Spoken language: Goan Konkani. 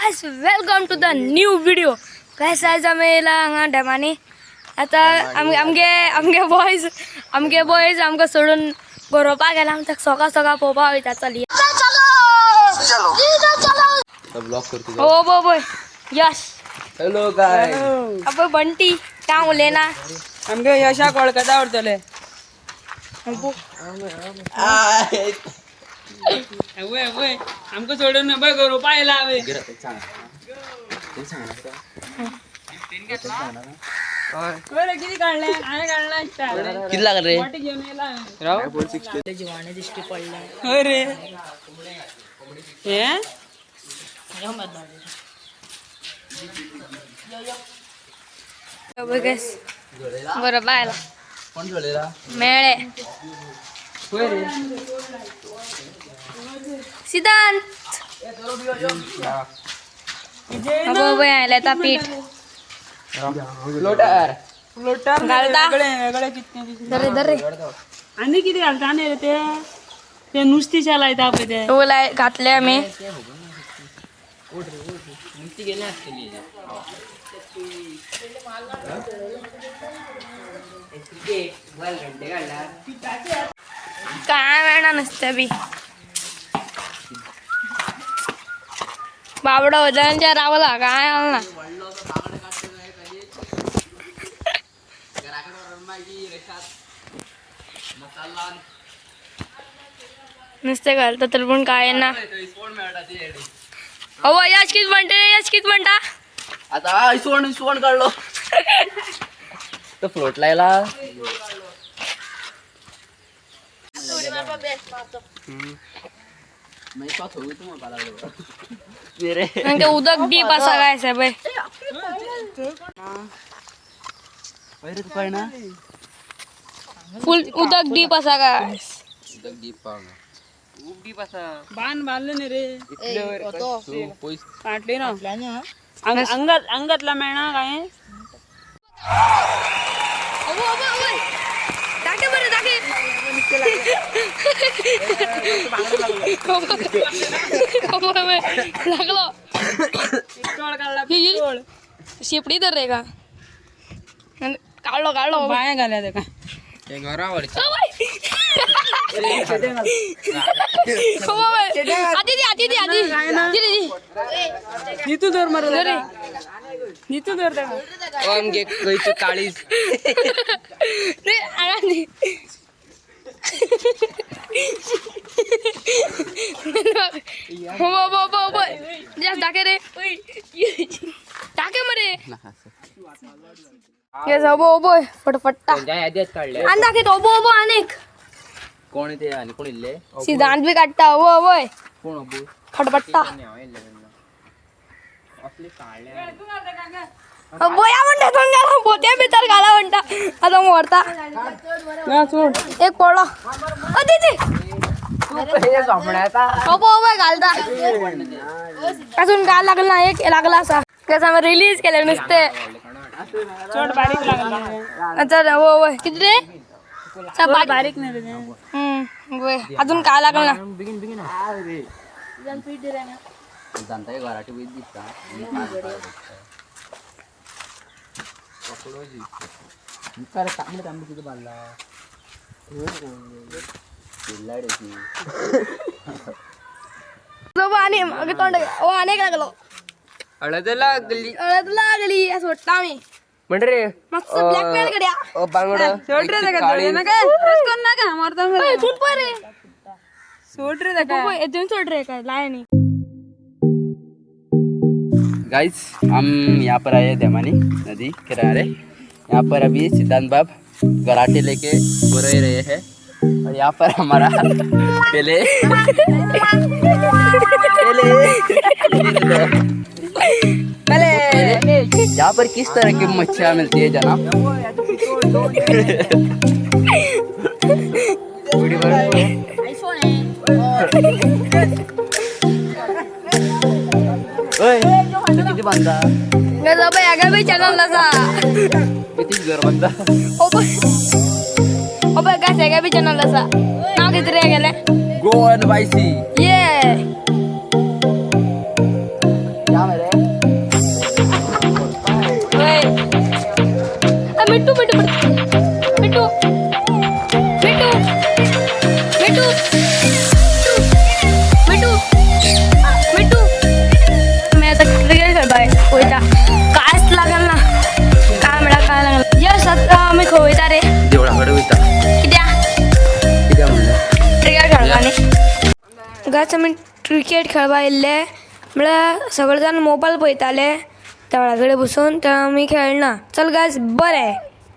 Guys, welcome to the new video. Guys, आयज आमी येयला हांगा डॅमांनी. आतां आमगे आमगे बॉयज, आमगे बॉयज आमकां सोडून गरोवपाक गेला. आमी ताका सोका सोका पळोवपाक वयता. चल. ब्लॉग करतो. हो बो बोय यश. हॅलो काय. अबय बंटी काय उलयना. आमगे यशाक वळखता उरतले. वय वय, आमकां सोडून बय गरोवपा येयला हांवें. बरं, कितें काडलें हांवें? काडलां दिसता. किती लागल रे? वाटी घेवन येयला हांवें. हय रे, हें. अबय गायस, बरोबर आयला. कोण जोडलेला? मेळे. हय रे. सिद्धांत. अबो बय आयले आतां पीठ. फ्लोटर. फ्लोटर. घालता. वेगळे वेगळे कितें. दरे दरे. आनी कितें घालता न्ही रे ते? ते नुस्तें लायता पळय ते. ओलाय घातले आमी. काय मेळना नुस्तें बी. बाबडो वजनाच्या रावला, काय आलं ना. नुसते घालता तर पण काय ना. अहो, यश कित म्हणते रे? यश कित म्हणता? आता इसवण इसवण काढलो तर फ्लोट लायला. रे. आणि ते उदक डीप आसा काय साहेब. ना. फुल उदक डीप आसा काय. बांद बांदले न्ही रे. पयस. कांटली ना अंगात अंगातला मेळना काय. अबो अबो अबो, दाखे बरं दाखे. अबो, अबो, लागलो. पिस्तोळ काडला. ही- ही. पिस्तोळ. शेपडी तर रे का काढलो काढलो. बाये घाल्या तेका. घरावर. आधी दी, आधी दी, आधी दी, दी. नितू धर मरे तेका. नितू धर तेका. आमगे खंयचो काळीज. रे, आगा दी. हो हो हो हो, जास्त दाखे रे, टाके मरे. येस, अबो अबो फटफट्टा. याद्यात काढले. आणि दाखयत अबो अबो अनेक. कोण ते आणि कोण इल्ले? सिद्धांत बी काडटा. अबो अबोय. कोण अबू? फटफट्टा. असले काढले. बोया म्हणटा, थंय पोत्या भितर घाला म्हणटा, आतां व्हरता. ना सोड. एक पडलो अ दी. अबो अबोय घालता. अजून गाल लागला ना, एक लागला असा. कसं आमी रिलीज केले नुसते. चड बारीक लागला. चल, अबो अबोय किती रे? चड बारीक न्ही रे ते. हम्म, वय. अजून काय लागलं ना. बेगीन बेगीन जाणता घराटी वयर दिसता. तांबडे तांबडे किती बांधला. आणि मागीर तोंड ओ अनेक लागलो. हळद लागली. हळद लागली असं सोडटा आमी. म्हण रे. मस्त ब्लॅकमेल कडया. बांगडो. सोड रे तेका, धरूं नाका, तशें करूं नाका, मरता मरे. इथून पळय रे. सोड रे तेका. पळय, इथून सोड रे, काय लायनी. गाइस, हम यहाँ पर आए हैं देमानी नदी किनारे. यहाँ पर अभी सिद्धांत बाब गराटे लेके बुरे रहे हैं और यहाँ पर हमारा पहले पहले पहले यहाँ पर किस तरह की मच्छियाँ मिलती है जनाब? ओय, तू किती बांधता? बाय अगं बाई, चॅनल असा. किती घर बांधता? ओ बाय, ओ बाय, काय सगळ्या बी चॅनल असा. नाव किती रे गेले? गोवन बायसी. ये. या मेरे. मिठू, मिठू, मिठू, मिठू, मिठू, मिठू, मिठू. मी आता क्रिकेट खेळपाक वयता. कांयच लागना, काय म्हळ्यार काय लागना. यस, आतां आमी खंय वयता रे? देवळा कडेन वयता. कित्याक? कित्याक म्हणल्यार? क्रिकेट खेळपा न्ही. गायस, आमी क्रिकेट खेळपा येयल्ले म्हळ्यार सगळे जाण मोबायल पळयताले देवळा कडेन बसून, तर आमी खेळना. चल गायस, बरें.